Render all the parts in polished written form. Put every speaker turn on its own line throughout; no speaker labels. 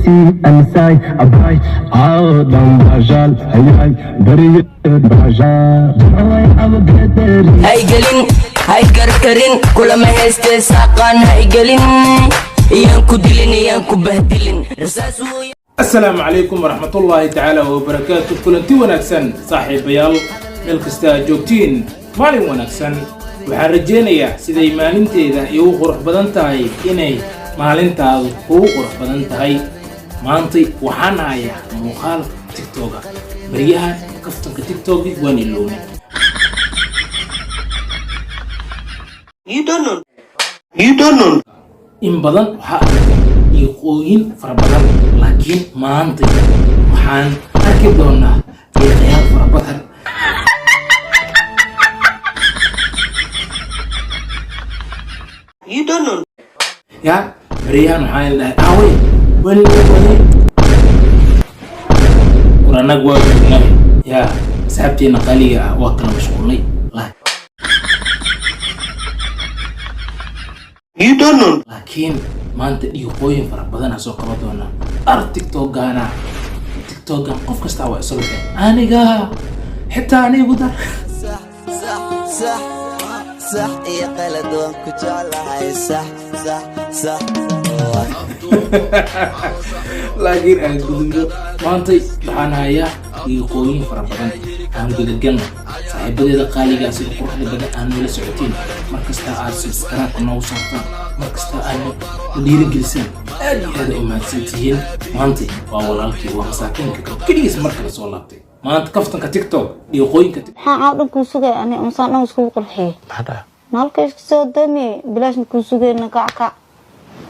Isii anisaay abaay caawo dhan baashaal hayaay bariyo baashaal jimcaway abageederi.
Haygelin, hay karkarin, kulama haystee saaqaan haygelin, iyaan ku dilin, iyaan ku bahdilin rasaas wuu.
Asalaamu calaykum waraxmatullaahi tacaala wabarakaatu. Kulanti wanaagsan, saaxiibayaal, meel kasta aad joogtiin, maalin wanaagsan. Waxaan rajaynayaa siday maalinteeda iigu qurux badan tahay inay maalintaadu kugu qurux badan tahay. Maantay waxaan hayaa muuqaal TikToka. Baryahan kaftanka TikToki waan ilownay.
You don't know. You don't know.
In badan waxaa arkay dhiiqooyin fara badan, laakiin maanta waxaan arki doonaa dhiiqayaal fara badan.
You don't know.
Ya baryahan waxaan dhahay aaway wali waday war annaga waa joognay. Ya asxaabteena qaaliga ah, waa kala mashquulnay.
You don't know.
Laakiin maanta dhiiqooyin fara badan soo qaban doonaa. Ar TikTokgaana, TikTokgan qof kastaa waa isla waxay aniga xitaa anigu dar.
Sax sax sax sax iyo qalad, waan ku jeclahay, sax sax sax.
Laakiin aan gudubno. Maantay waxaan hayaa dhiiqooyin fara badan. Aan gudagalno. Saaxiibadeeda qaaligaa, sida quruxda badan aan noola socotiin, mar kasta aad subscribe noogu saartaan, mar kasta aad na dhiirigelisaan, aad iyo aad u mahadsan tihiin. Maantay waa walaalkii, waa masaakiinka keligiis mar kale soo laabtay. Maanta kaftanka TikTok, dhiiqooyinka.
Maxaa caaw dhan kuu sugaya? Ani unsaan dhan iskugu qurxiyey nalka iska soo dami, bilaashna kuu sugayna, kac kac.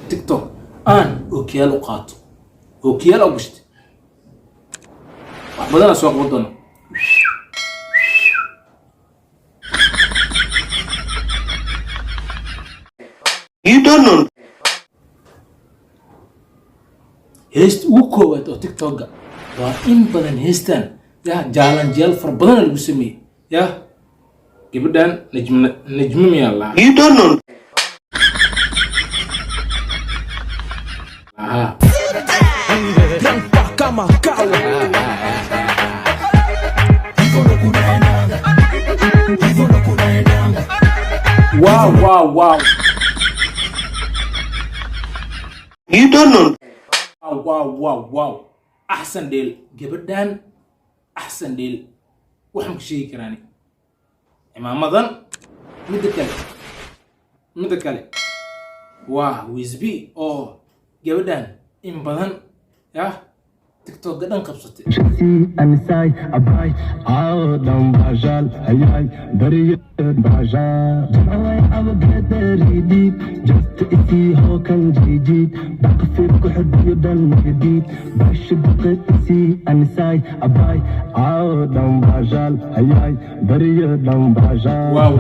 TikTok aan ookiyaal u qaato, ookiyaal u gashtay, wax badanaa soo qaban doona.
You don't know.
Heesta ugu koowaad oo TikToka waa in badan heestan ya jaalanjiyaal fara badana lagu sameeyey. Ya gabadhan Najm, Najmo miyaa lahaa?
You don't know.
Aha. Wow.
You don't know.
Wow, axsan dheel gabadhan, axsan dheel. Waxaan ku sheegi karaani cimaamadan. Midda kale waa wisbi oo gabadhan in badan yah TikTokga dhan qabsatay.
Isii anisaay abaay caawo dhan baashaal hayaay bariyo baashaal jimcaway abageederi dhiib jasta isii hookan jiijiid baqafiif ku xidhiyo dhan gadiid baasha duqe. Isii anisaay abaay caawo dhan baashaal hayaay bariyo dhan baashaal.
Wow.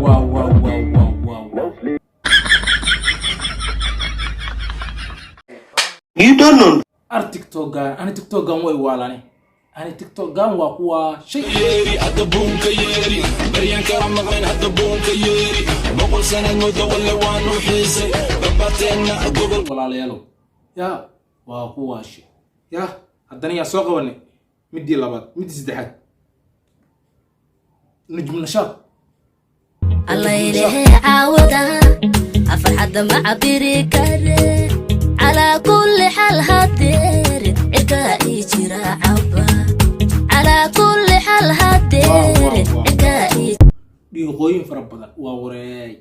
You don't know.
Ar TikTokgan, ani TikTokgan way waalane, ani TikTokgan waa kuwa shay.
Yeeri hadda buunka yeeri, baryan kala maqlayn, hadda buunka yeeri, 100 sanaad muddo walle waanu xiisay babateenna gobol.
Walaalayaalow, yaa waa kuwaashe ya haddana yaa soo qabanay midii labaad, midii saddexaad, Nujum Nashaad.
Allaylehe caawada farxadda ma cabiri kare, calaa kulli xaal hadeer cirkaa ii jira caba, calaa kulli xaal hadeer cirkaa ii.
Dhiiqooyin fara badan waa wareey.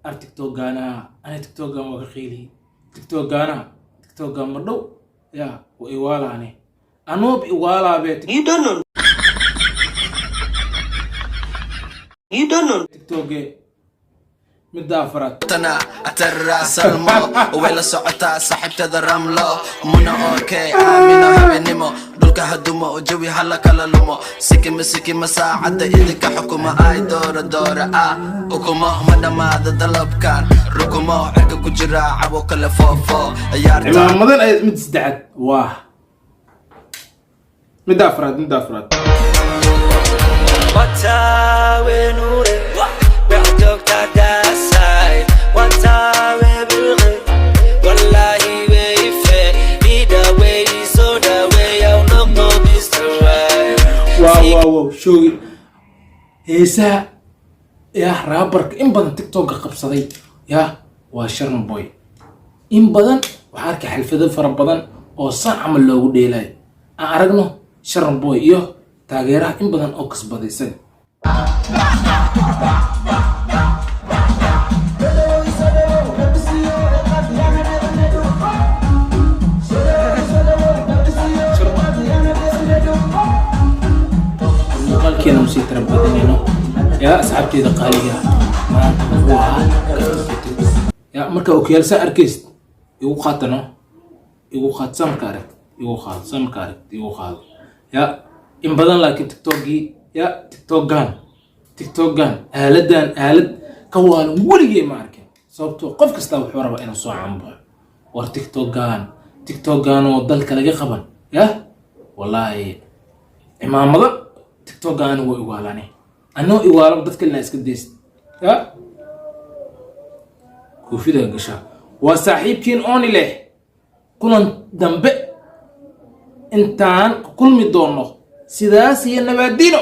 Ar TikTokgaana, ani TikTokgan waa ka qiiliyey. TikTokgaana, TikTokgan ma dhow ya waa iwaalaane, anoob iwaalaabe.
You don't know. You don't know.
TikToke midda afraad.
Tana atarra salmo way la socotaa saaxiibtada Ramlo, Muna, okay, Aamino, habeenimo dhulka hadumo, jawi hala kala lumo, sikima sikima saacadda idinka xukuma, ay doora doora ah ukumo ma dhammaada dalabkan rukumo cirka ku jira cabo kale foofo ciyaarta.
Cimaamadan ay midda saddexaad waa midda afraad, midda afraad.
Watawe bilqi wallahi.
Showgi heesaha yaa rapperka in badan TikToka qabsaday yaa waa Sharma Boy. In badan waxaa arkay xalfado fara badan oo saan camal loogu dheelayo. Aan aragno Sharma Boy iyo taageeraha in badan oo kasbaday isaga. Muuqaalkeena usii tara badanayno yaa asxaabteeda qaaliga. Maanta wuxuu ahaa kafta. Yaa marka okiyaal saa arkaysid, igu qaatano, igu qaad saa marka aragtid, igu qaado saa marka aragtid, igu qaado yaa in badan. Laakiin TikTokgii ya TikTokgan aaladan aalad ka waalan weligay ma arkin, sababtoo qof kastaa wuxuu rabaa inuu soo canbaxo. War TikTokgan oo dalka laga qaban ya wallaahi cimaamado. TikTokgan anigu waa iwaalane, anoo iwaalaba dadka lina iska dayst ya koofida gashaa. Waa saaxiibkiin ooni leh, kulan dambe intaan ku kulmi doono, sidaas iyo nabaadino.